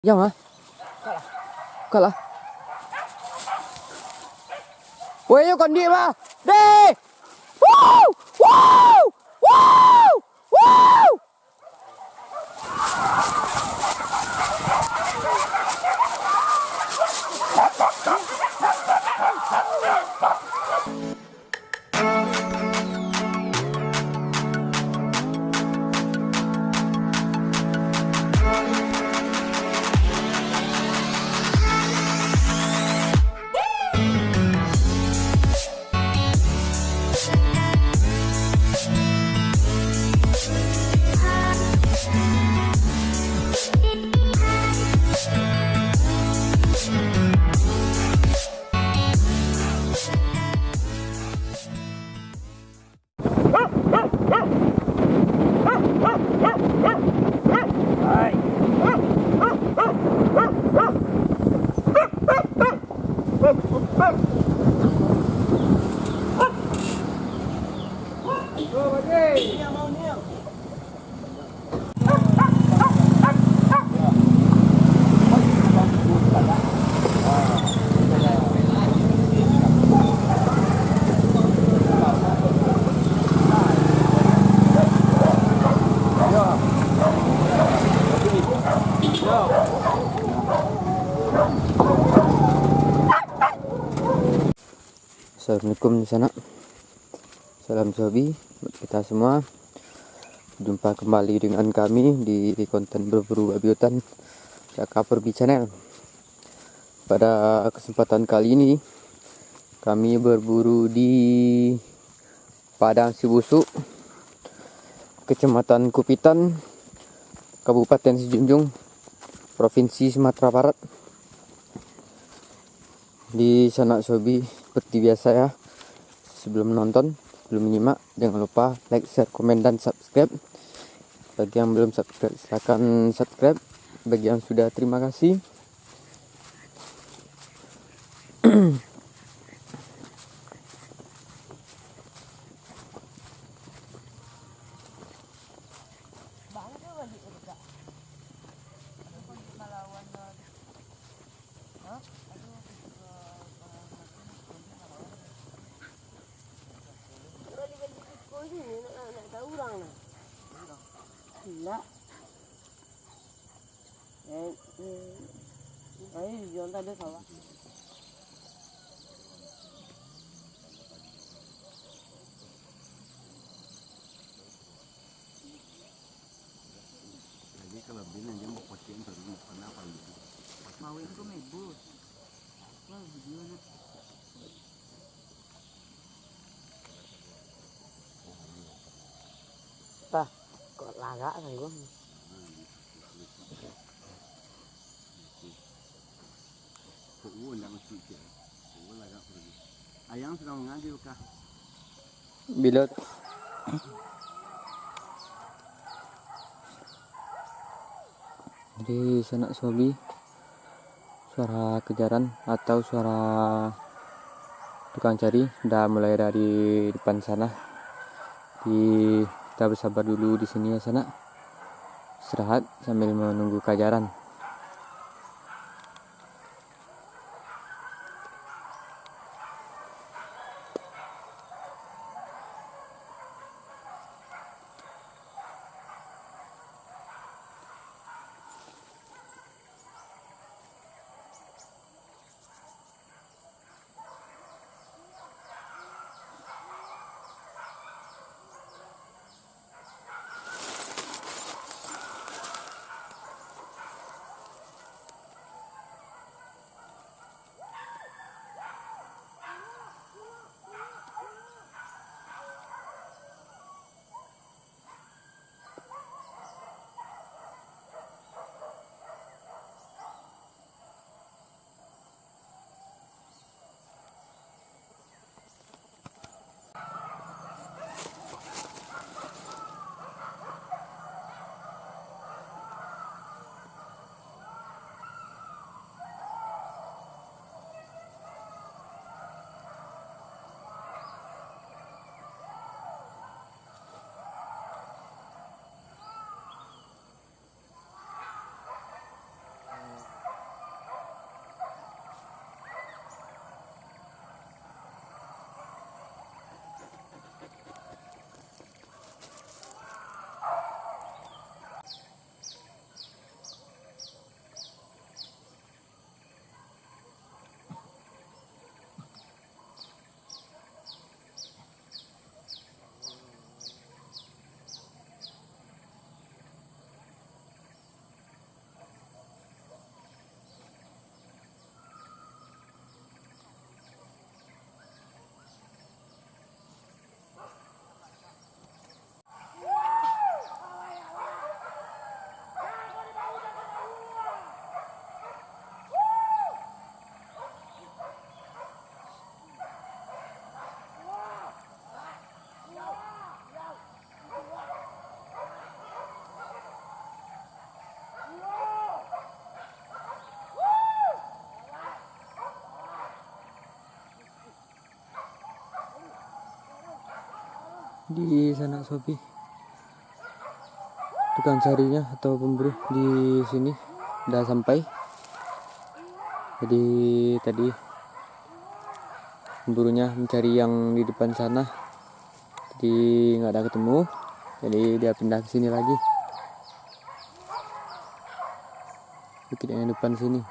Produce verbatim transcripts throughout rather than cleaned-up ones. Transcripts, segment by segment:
Jan, ah. Kalah. Woi, yo, kondik, bah. Deh! Wow! Wow! Wow! Wow! Assalamualaikum, sanak. Salam sobi buat kita semua. Jumpa kembali dengan kami di konten berburu babi hutan, Caka Pergi Channel. Pada kesempatan kali ini, kami berburu di Padang Sibusuk, Kecamatan Kupitan, Kabupaten Sijunjung, Provinsi Sumatera Barat. Di sanak sobi, seperti biasa ya, sebelum menonton, sebelum menyimak, jangan lupa like, share, komen, dan subscribe. Bagi yang belum subscribe, silakan subscribe. Bagi yang sudah, terima kasih. Nak. Eh, eh, eh, jangan tak ada sawah. Jadi kalau bini dia mau kucing terus mau kenapa gitu? Mau itu mebus. Wah, video nak. Tah, kok lagak kan gua? Ayang sedang mengaji kah? Bilot. Jadi sanak sobi, suara kejaran atau suara tukang cari dah mulai dari depan sana. Di, kita bersabar dulu di sini ya sanak. Istirahat sambil menunggu kejaran. Di sanak Sobi, tukang carinya atau pemburu di sini udah sampai. Jadi tadi pemburunya mencari yang di depan sana, jadi nggak ada ketemu, jadi dia pindah ke sini lagi, bukit yang depan sini.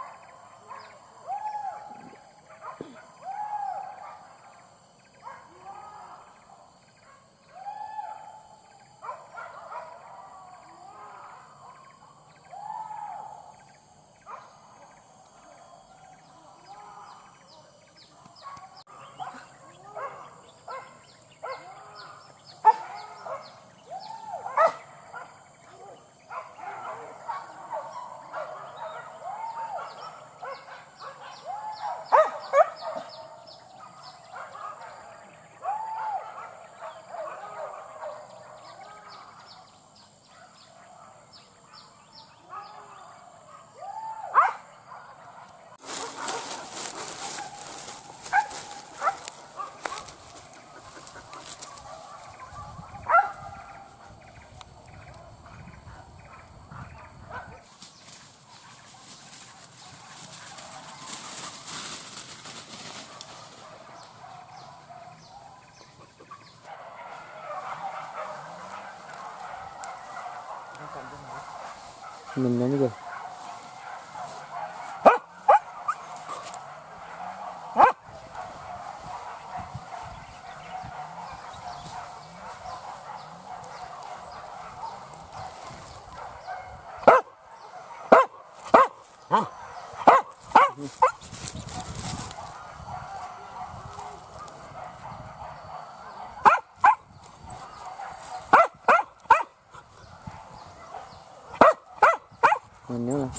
Minum juga. Mano lah.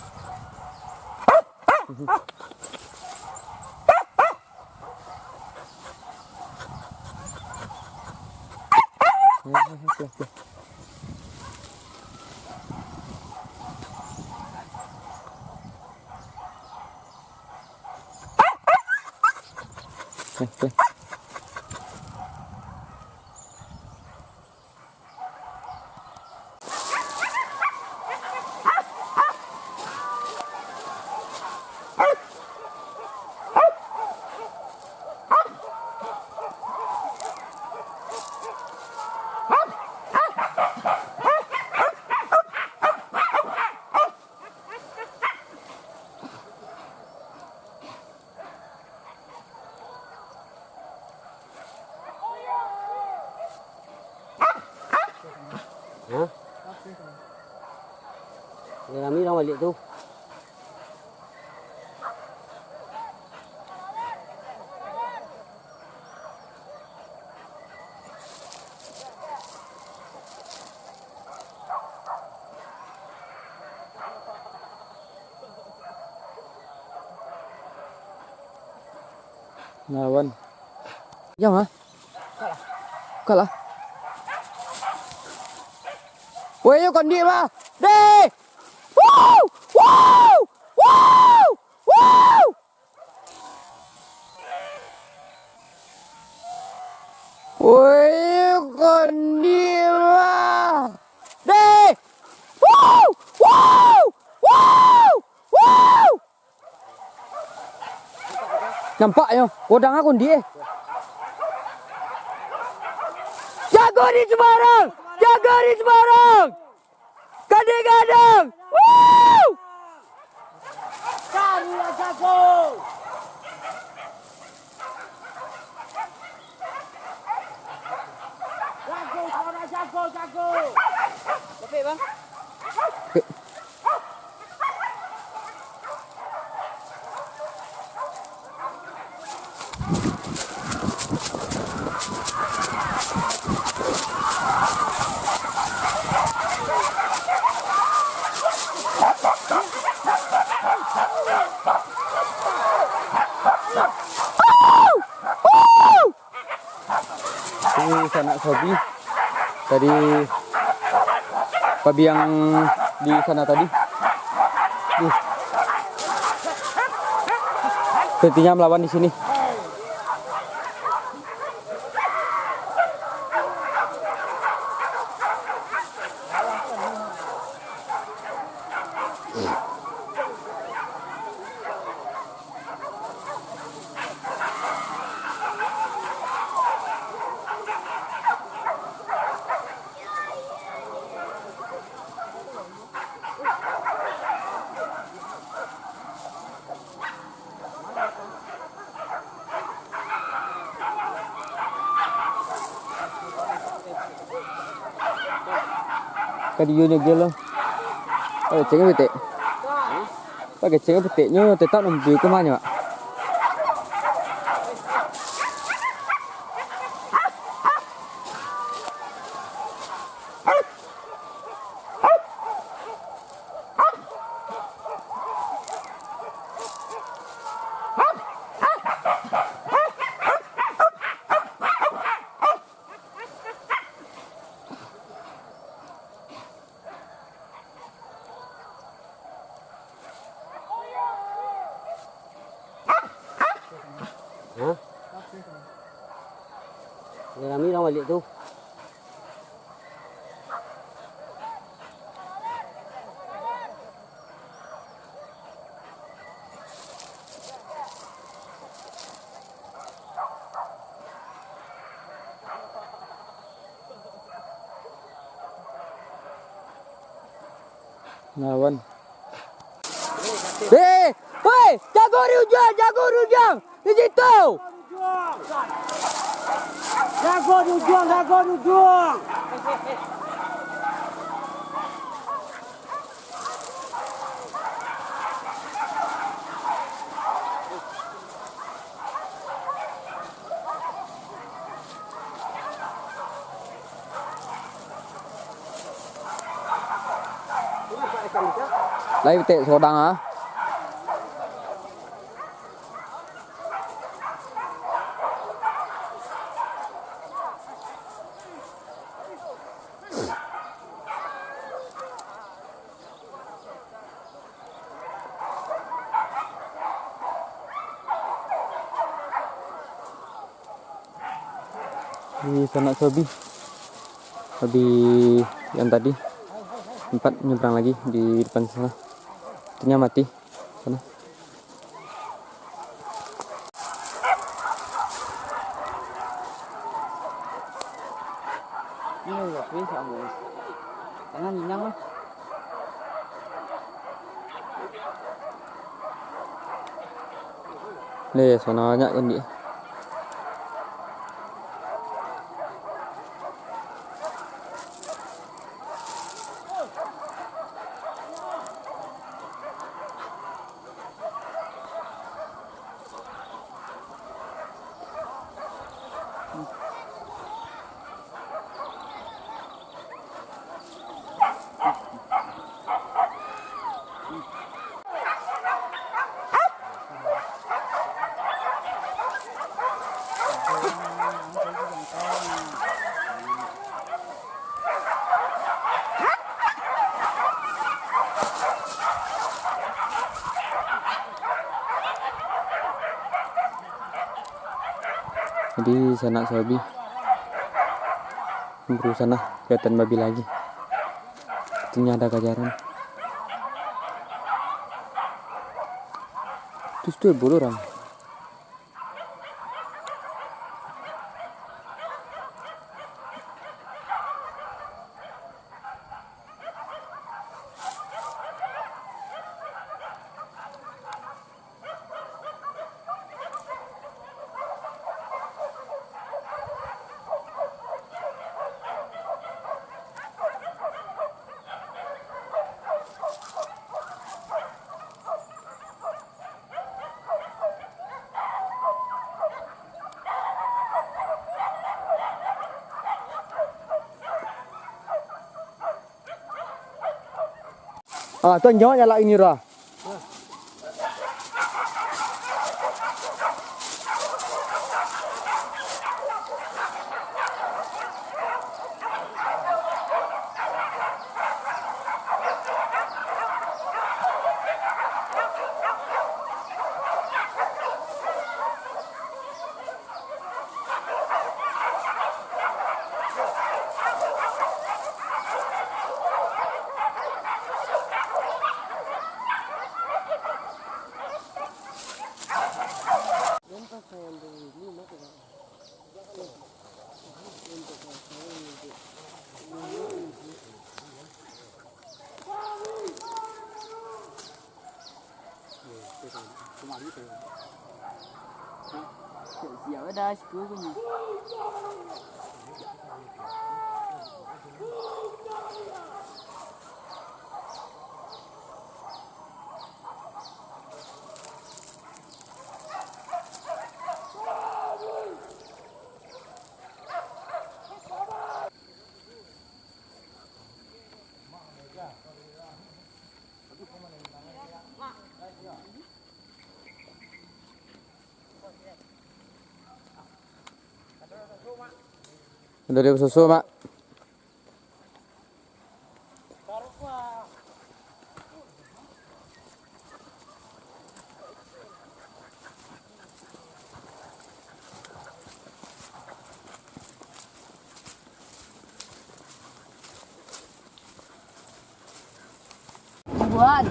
Hah? Lah rami urang baliak tu. Lawan. Jam ah. Kalah. Woi, yo kondik bah. Deh. Wow! Wow! Wow! Wow! Woi, kondik bah. Deh. Wow! Wow! Wow! Wow! Nampak nyo, godang aku kondik eh. Jago di Semarang! Jago di Semarang! Gadang-gadang! Woo! Carilah jago! Jago, suara jago, jago! Lepek, Bang. Ini sanak Sobi. Tadi pabiang di sana tadi. Ih. Sepertinya melawan di sini. Ka diyo nyo gelo. Pakai cengkeh petek. Pakai cengkeh peteknyo tetap nampi kumahnyo, Pak. Hah? Udah rami urang baliak tu. Lawan. Eh, woi, jago di ujuang, jago di ujuang. Di situ. Jago di ujuang, jago di ujuang. Lai petek sodang ah. Di sanak Sobi. Sobi yang tadi sempat nyebrang lagi di depan sana. Itunya mati sana. Ini enggak bisa, Bos. Jangan nyang lah. Leh, sana banyak kan dia. Jadi, sanak Sobi, buru sana kelihatan babi lagi. Sepertinya ada kajaran. Terus tu buru orang. Ah, tu anjing jalak ini, Ra. Siap dah, siku punya. Dari susu, Mak. Buat.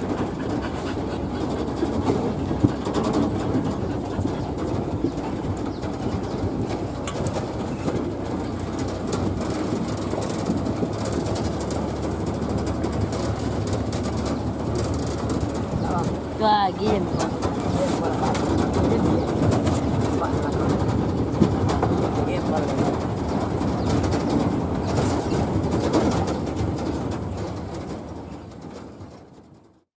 Wah, itu lagi yang